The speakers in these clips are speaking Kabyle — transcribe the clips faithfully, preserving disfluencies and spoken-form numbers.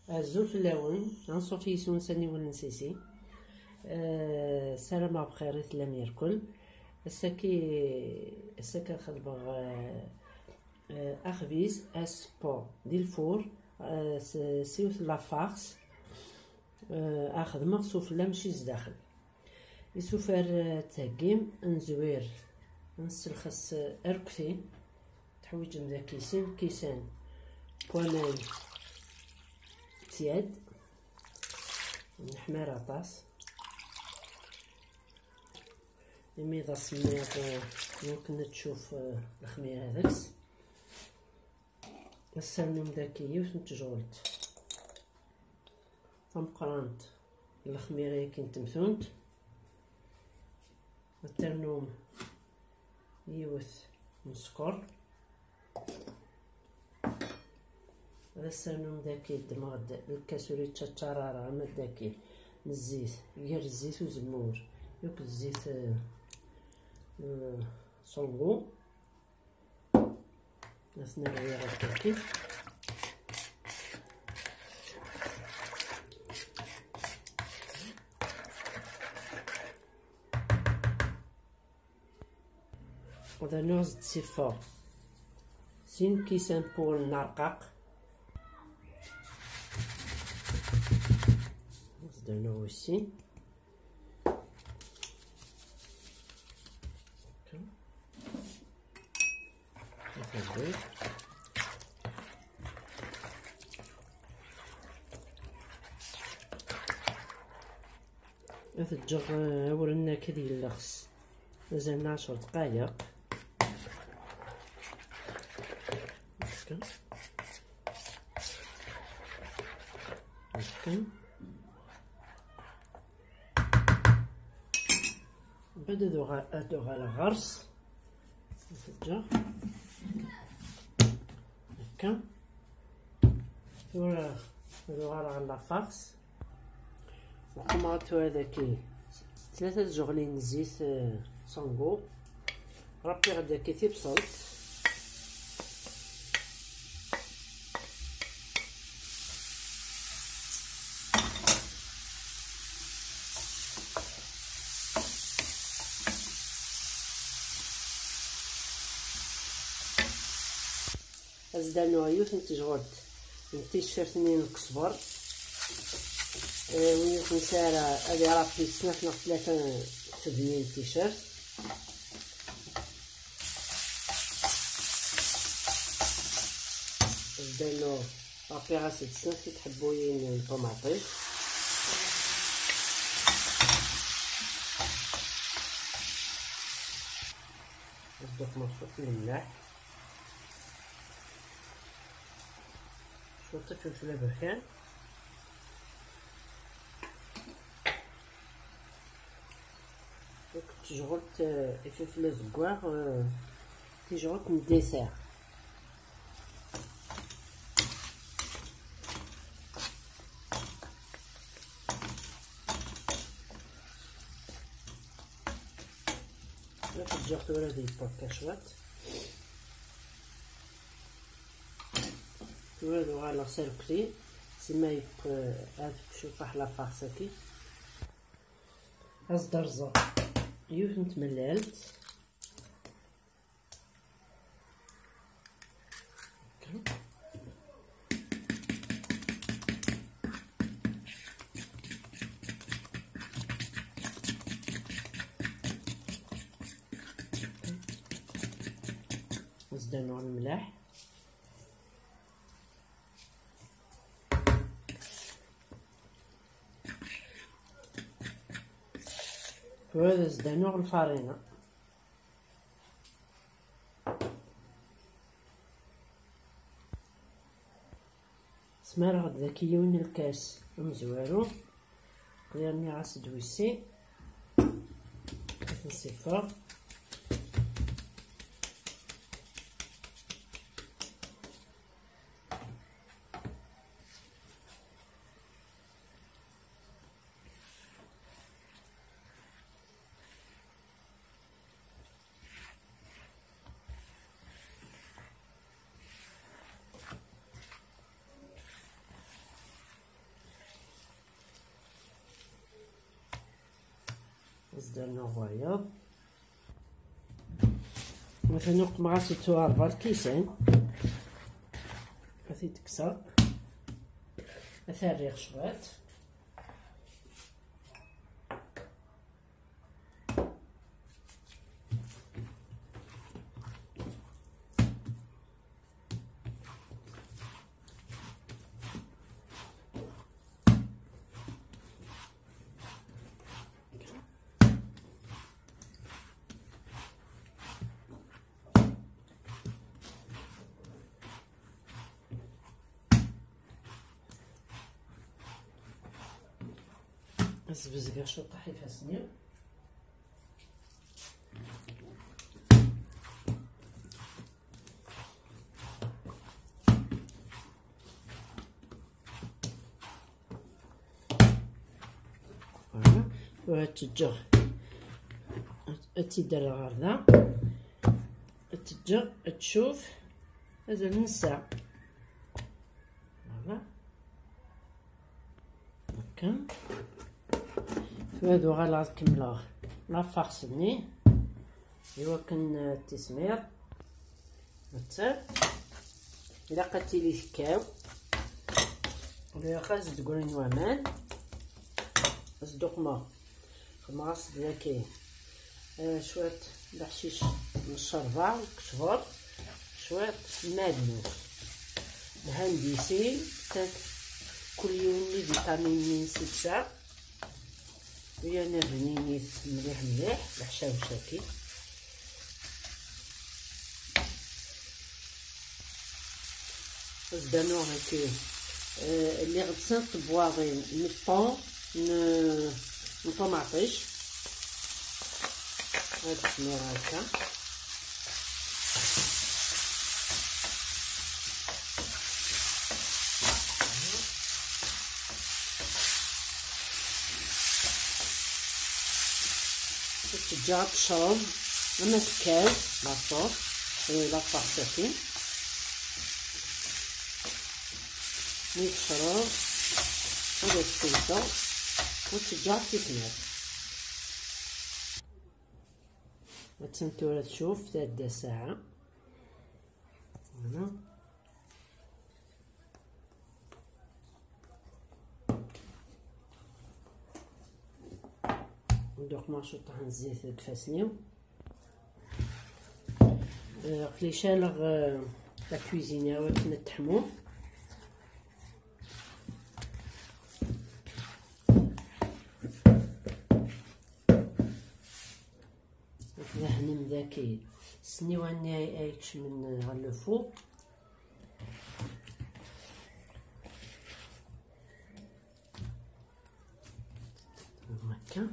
Azul fell-awen, anṣuf yis-wen s aniwel n Sisi. Eh, ssarameɣ bxir i tellam irkel. Ass-agi, ass-agi ad xedmeɣ, eh, eh, axbiz, aspo di lfur, eh, s, s yiwet n la farce, eh, ad xedmeɣ sufella mačči zdaxel. Isufar, eh, theggim, nzwir, nselxes, eh, arekti. Teḥwiǧem daki sin kisan n waman tyad, neḥmar aṭas, imi d asemmiḍ, eh, yumken ad tcuf, eh, lexmira deg-s. Ad ternum daki yiwet n tejɣelt tameqqrant n lexmira-agi n temtunt. Ad ternum yiwet n sskeṛ. Ad as-ternum daki, ddmeɣ-d lkas ur yettaččar ara, ama daki n zzit, gar zzit uzemmur akked zzit, eh, eh, s ungu. Ad ten-rwiɣ akka. Ad rnuɣ ad d-siffeɣ sin kisan n wul n rqaq. Ad d-rnuɣ wis sin. Ad ǧǧeɣ, eh, awren-nni akka ad yelleɣs. Mazal ɛecr dqayeq. Akka. Akka. Mbeɛd ad uɣal-, ad uɣaleɣ ɣer-s. Ad t-ǧǧeɣ. Akka. Tura ad uɣaleɣ ɣer la farce. Uqmeɣ tura daki tlata tjeɣlin n zzit, eh, s ungu. Rqiɣ daki tibṣelt. Ad s-d-rnuɣ yiwet n tejɣelt n ticcert-nni n qesber. Eh, win ur t-nesɛi ara, ad iṛabbi snat neɣ tlata tednin n ticcert. Ad s-d-rnuɣ, ṛabbiɣ-as-d snat tḥebbuyin n ṭumaṭic. Ad d-uqmeɣ cwiṭ n lemleḥ. Cwiṭ iflfel aberkan. Akked tejɣelt, eh, iflfel azeggaɣ, eh, tijɣelt n dessert. Ad t-ǧǧeɣ tura ad yebberka cwiṭ. Tura ad uɣaleɣ s arekti, sima yebq-, ad cuṭaḥ la farce-agi. Ad s-d-rẓeɣ yiwet n tmellalt. Ad s-d-rnuɣ lemleḥ. Tura ad s-d-rnuɣ lfarina. Smareɣ-d daki yiwen n lkas amezwaru. Aql-i rniɣ-as-d wis sin. Ad t-nsiffeɣ. Zdan uɣwayeḍ. Atan uqmeɣ-as-tt ɣer berkisan. Ad t-id-kkseɣ. Ad t-rriɣ cwiṭ. Ad sbezgeɣ ciṭṭaḥ ifassen-iw. Voilà. Ad tt-ǧǧeɣ, ad tt-id-rreɣ ɣer da, ad tt-ǧǧeɣ ad tcuf azal n ssaɛa. Voilà. Akka. Tura ad uɣaleɣ ad kemmleɣ la farce-nni, iwakken, eh, tismiḍ. Nettat ilaq ad tili tekkaw. Ilaq ad s-d-ggrin waman. Ad s-d-uqmeɣ. Xedmeɣ-as-d daki, eh, cwiṭ leḥcic n ccerba, lkecber, cwiṭ n maɛdnus, lhandisin, tat-, kul yiwen n vitamine seg-s. Uyan ad bninit mliḥ mliḥ, leḥcawec-agi. Zdanuɣ-agi, eh, lliɣ d snat tebwaḍin n ṭṭun n, n ṭumaṭic. Ad smiɣ akka. Ad teǧǧa ad tecreḍ ama tekkaw la sauce, eh, la farce-agi. Mi tecreḍ, ad as-tewteḍ, ad teǧǧa ad tismiḍ. Attan tura tcuf, tɛedda ssaɛa. Voilà. Ad uqmeɣ ciṭṭaḥ n zzit deg ifassen-iw. Eh, aql-i caleɣ, eh, la cuisine akken ad teḥmu. Ad dehnen daki sniwa-nni ay, ay ikecmen ɣer le four. Akka.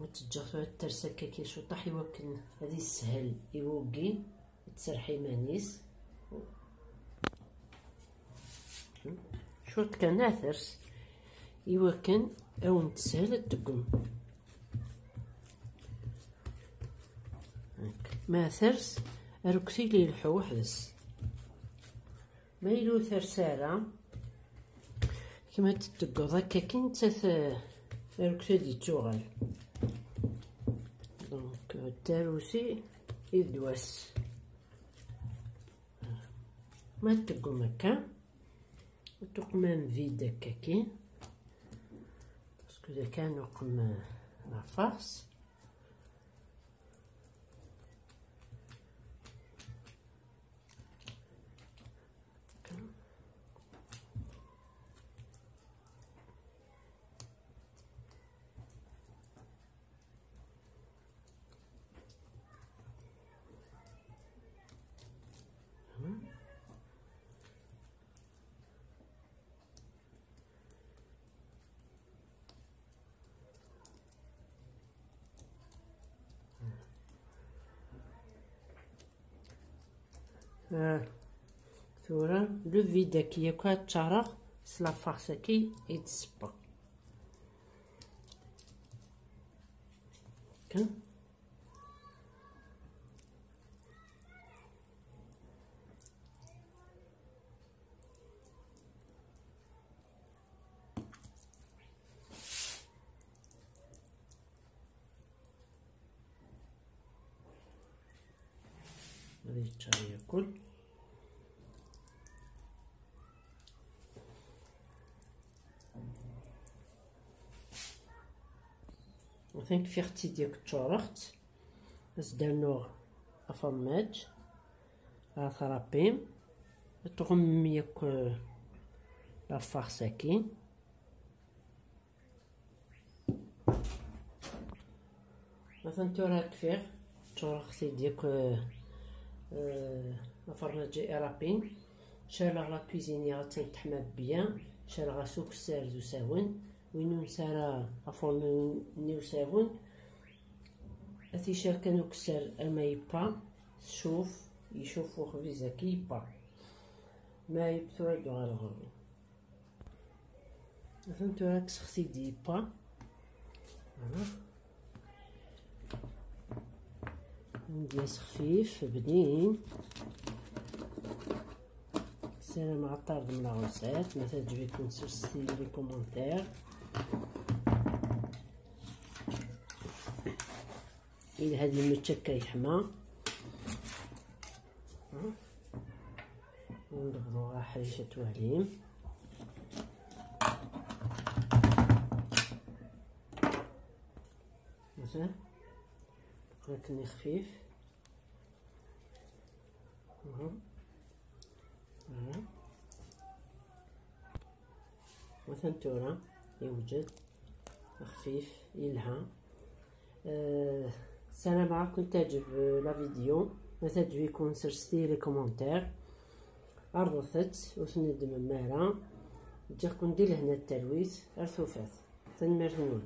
Ad teǧǧeɣ tura ad ters akka kan ciṭṭaḥ i wakken ad yeshel i wugin, ad tserreḥ iman-is. Cwiṭ kan ad ters i wakken ad wen-teshel ad teggem. Ma ters, arekti la ileḥḥu weḥd-s. Ma yella ur ters ara, kemm ad t-teggeḍ akka kan, nettat, eh, arekti ad d-ittuɣal. Donc, d tarusi i d wass. Ma teggum akka, tuqmam vide akka kan, parce que da kan uqem la farce. Ah, tura, le vide-agi akk ad ččareɣ s la farce-agi i d-ssewweɣ. Kan. Yeččar yakul. Atan kfiɣ-tt-id yakk ččureɣ-tt. As-d-rnuɣ afermaǧ, ɣer tṛapi, tɣummem yakk, eh, la farce-agi. Atan tura kfiɣ, ččureɣ-t-id yakk, eh, eh, afermaǧ irapin. Caleɣ la cuisine-iɣ attan teḥma bien, caleɣ-as ukessar d usawen. Win ur nesɛi ara afurnu-nni usawen, ad t-icer kan ukessar ama yebba, tcuf, icuf uxbiz-agi yebba. Ma yebba tura ad d-uɣaleɣ ɣur-wen. Atan tura kkseɣ-t-id yebba. Voilà. Ambiance xfif, bnin. Ssarameɣ ad tardem la recette, ma teɛǧeb-iken, ssusfet-iyi les commentaires. Yelha ad yemmečč akka yeḥma. Nebḍu aḥric ad twalim. Mazal akken xfif. Mhm. Voilà. Atan tura yewjed, xfif, yelha. Euh, ssarameɣ ad kent-teɛǧeb, euh, la vidéo. Ma teɛǧeb-iken, ssusfet-iyi les commentaires. Ɛerḍet-tt, ur tneddmem ara. Ǧǧiɣ-ken di lehna d talwit. Ar tufat. Tanemmirt-nwen.